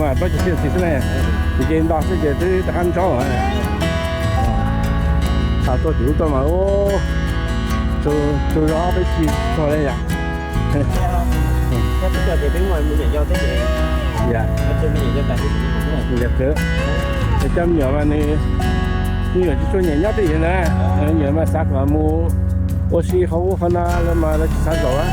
Plaub caug txhiab xwb na, ces nto xwb ces twb rov qab ntsob. Thaum tuaj tim ub tuaj mas ua tsaug zog peb tsis txog li yom. Yog, cov me nyuam mas nws, me nyuam tsis tshua nyiam nyob twj ywm na, me nyuam mas xav kom mus ua si qhov ub qhov no lawm mas lawv tsis xav zaum.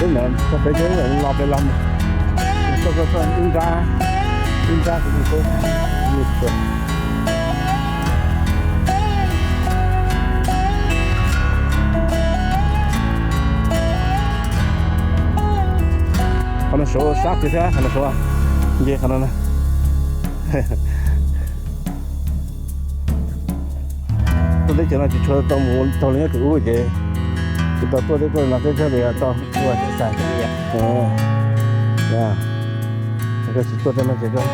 Lub no txog pem, los pem los mus, ib nrab, ib nrab. Qhov no suav sab kiag thiab, qhov no suav, nce qhov no na. Tuaj teb chaws no tsis tshua tau mus taug li nyob tim ub ces tsis tau tuaj teb tuaj no thiab thiaj li tau ua tsis xais. Koj tsis tuaj tej no ces koj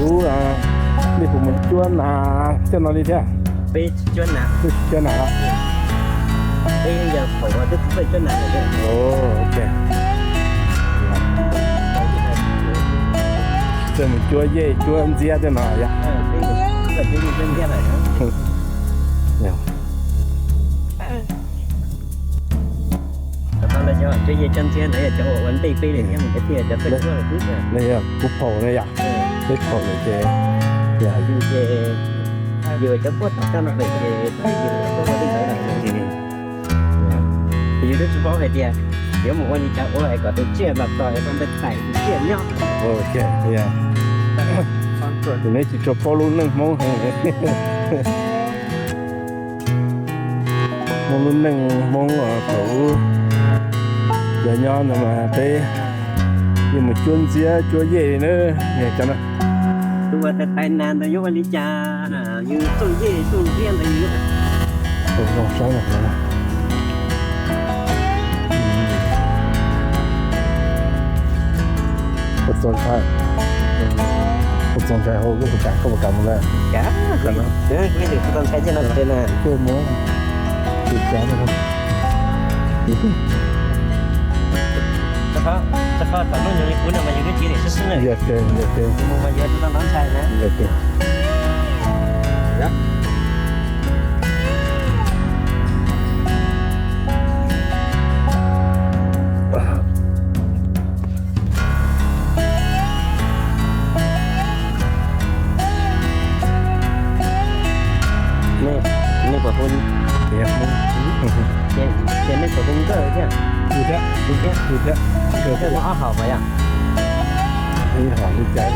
Ub, nej puas mus cuab nas coj no li thiab? Peb tsis cuab nas. Peb tsis cuab nas los? Peb yog phaum twb tsis txawj cuab nas lawm. Ov, ok. Txawj mus cuab yej cuab ntxiab tej no yom? Cov tau los cov cuab yej cuab ntxiab ntawd yog cov uas ua ntej peb li thiab, cov txawj cuab lawm xwb. Kuv phaum na yom? Peb phaum lawm ces yus ces yus cov puab tom coj no lawm ces yus ua tej ntawd lawm. Yus twb tsis paub hais tias yuav mus ua li cas ua es kom tus tsiaj los txog es tau npaj thaim tus tsiaj nyob. Tus neb tsis tshua paub lub neej Hmoob heev. Muaj lub neej Hmoob thaum ub cov nyob no mas peb yeej mus cuab ntxiab cuab yej li na, cov no. Tus uas tais tais nas ntawd yuav ua li cas, yus txuj yej txuj ntxiab ntawd yus yuav. Zoo saib no. Koj txaus ntshai, koj txaus ntshai hauv lub hu kas koj puas kam mus na? Kuv txaus ntshai tiag no, kuv mus. Rau qhov tom hnub nyoog li kuv no mas yus lub cev lim sib sib na. Yog tiag, yog tiag. Mus mas yus tsis tau hnov ntshai na. Yog tiag. Nej puas hu, ces nej puas hu nkawj thiab? Hu thiab, hu thiab, hu thiab. Nkawj muaj ob haum mas yog? Ib haum li cas,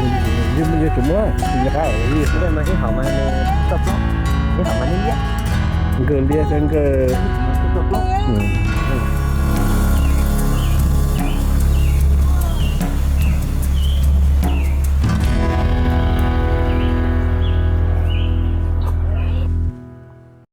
yuav tsum muaj, nkawj mas ib haum mas toj plaub, ib haum mas liab liab. Nkawj liab thiab nkawj toj plaub.